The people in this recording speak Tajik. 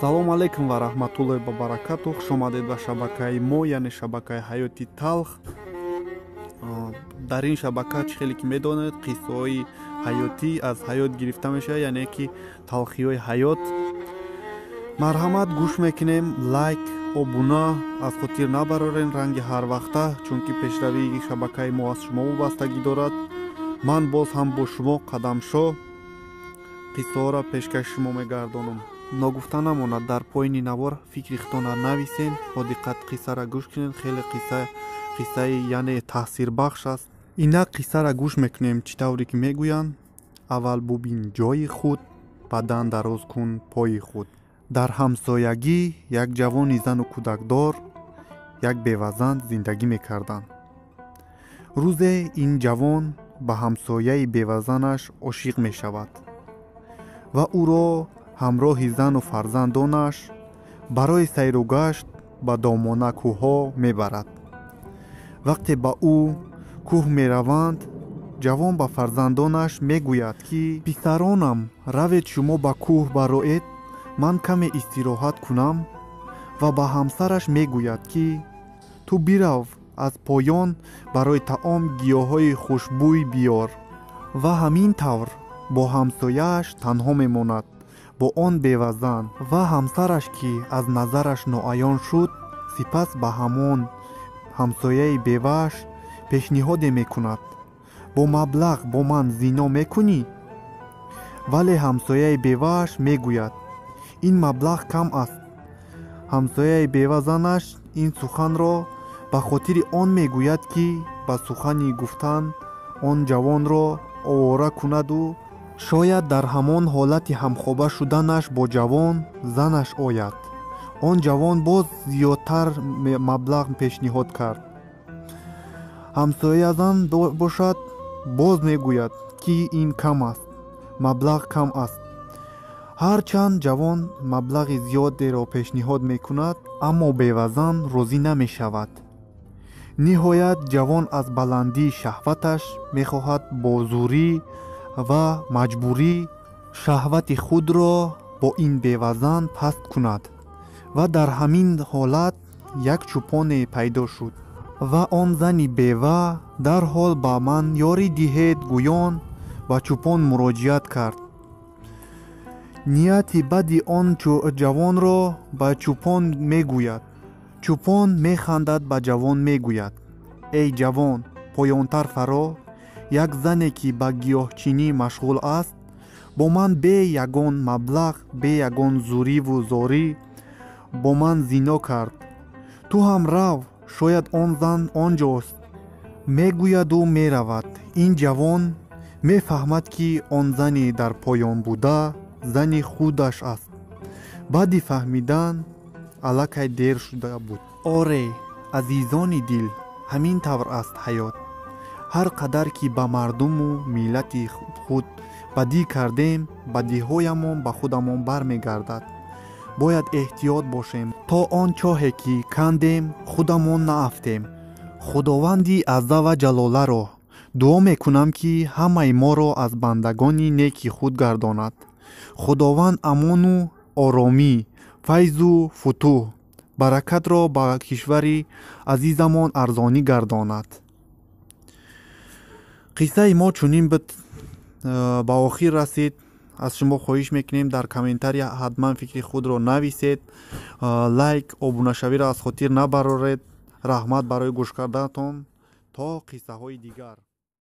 Салом алейкум ва раҳматуллоҳи ва баракату. Хуш омадед ба шабакаи мо, яъне шабакаи Ҳаёти Талх. Дар ин шабака, чӣ хеле ки медонед, қиссаҳои ҳаётӣ аз ҳаёт гирифта мешавад, яъне ки талхиҳои ҳаёт. Марҳамат, гӯш мекунем. Лайк, обуна аз хотир набарорен ранги ҳарвақта, чунки пешравии шабакаи мо аз шумо вобастагӣ дорад. Ман боз ҳам бо шумо Қадамшоҳ қиссаҳоро пешкаши шумо мегардонам. Ногуфта намонад, дар поёни навор фикри худтонро нависен, бо диққат қиссаро гӯш кунед. Хеле қисса, қиссаи яъне таъсирбахш аст. Инак қиссаро гӯш мекунем. Чӣ тавре ки мегӯянд, аввал бубин ҷои худ, баъдан дароз кун пои худ. Дар ҳамсоягӣ як ҷавони зану кӯдакдор, як бевазан зиндагӣ мекарданд. Рӯзе ин ҷавон ба ҳамсояи бевазанаш ошиқ мешавад ва ӯро ҳамроҳи зану фарзандонаш барои сайру гашт ба домона кӯҳҳо мебарад. Вақте ба ӯ кӯҳ мераванд, ҷавон ба фарзандонаш мегӯяд, ки писаронам, равед, шумо ба кӯҳ бароед, ман каме истироҳат кунам. Ва ба ҳамсараш мегӯяд, ки ту бирав, аз поён барои таом гиёҳҳои хушбӯй биёр. Ва ҳамин тавр бо ҳамсояаш танҳо мемонад, бо он бевазан. Ва ҳамсараш, ки аз назараш ноаён шуд, сипас ба ҳамон ҳамсояи бевааш пешниҳоде мекунад: бо маблағ бо ман зино мекунӣ? Вале ҳамсояи бевааш мегӯяд, ин маблағ кам аст. Ҳамсояи бевазанаш ин суханро ба хотири он мегӯяд, ки ба сухани гуфтан он ҷавонро овора кунаду шояд дар ҳамон ҳолати ҳамхоба шуданаш бо ҷавон занаш ояд. Он ҷавон боз зиёдтар маблағ пешниҳод кард. Ҳамсоязан бошад, боз мегӯяд, ки ин кам аст, маблағ кам аст. Ҳарчанд ҷавон маблағи зиёдеро пешниҳод мекунад, аммо бевазан розӣ намешавад. Ниҳоят ҷавон аз баландии шаҳваташ мехоҳад бо зӯрӣ ва маҷбурӣ шаҳвати худро бо ин бевазан паст кунад. Ва дар ҳамин ҳолат як чӯпоне пайдо шуд ва он зани бева дарҳол ба ман ёрӣ диҳед гӯён ба чӯпон муроҷиат кард. Нияти бади он ҷавонро ба чӯпон мегӯяд. Чӯпон механдад, ба ҷавон мегӯяд: эй ҷавон, поёнтар фаро, як зане, ки ба гиёҳчинӣ машғул аст, бо ман бе ягон маблағ, бе ягон зӯриву зорӣ бо ман зино кард. Ту ҳам рав, шояд он зан он ҷост. Мегӯяду меравад. Ин ҷавон мефаҳмад, ки он зани дар поён буда зани худаш аст. Баъди фаҳмидан аллакай дер шуда буд. Оре, азизони дил, ҳамин тавр аст ҳаёт. Ҳар қадар ки ба мардуму миллати худ бадӣ кардем, бадиҳоямон ба худамон бармегардад. Бояд эҳтиёт бошем, то он чоҳе ки кандем, худамон наафтем. Худованди азза ва ҷалоларо дуо мекунам, ки ҳамаи моро аз бандагони неки худ гардонад. Худованд амону оромӣ, файзу футӯҳ, баракатро ба кишвари азизамон арзонӣ гардонад. Қиссаи мо чунин буд, ба охир расид. Аз шумо хоҳиш мекунем, дар комментария ҳатман фикри худро нависед, лайк, обунашавиро аз хотир набароред. Раҳмат барои гӯш карданатон. То қиссаҳои дигар.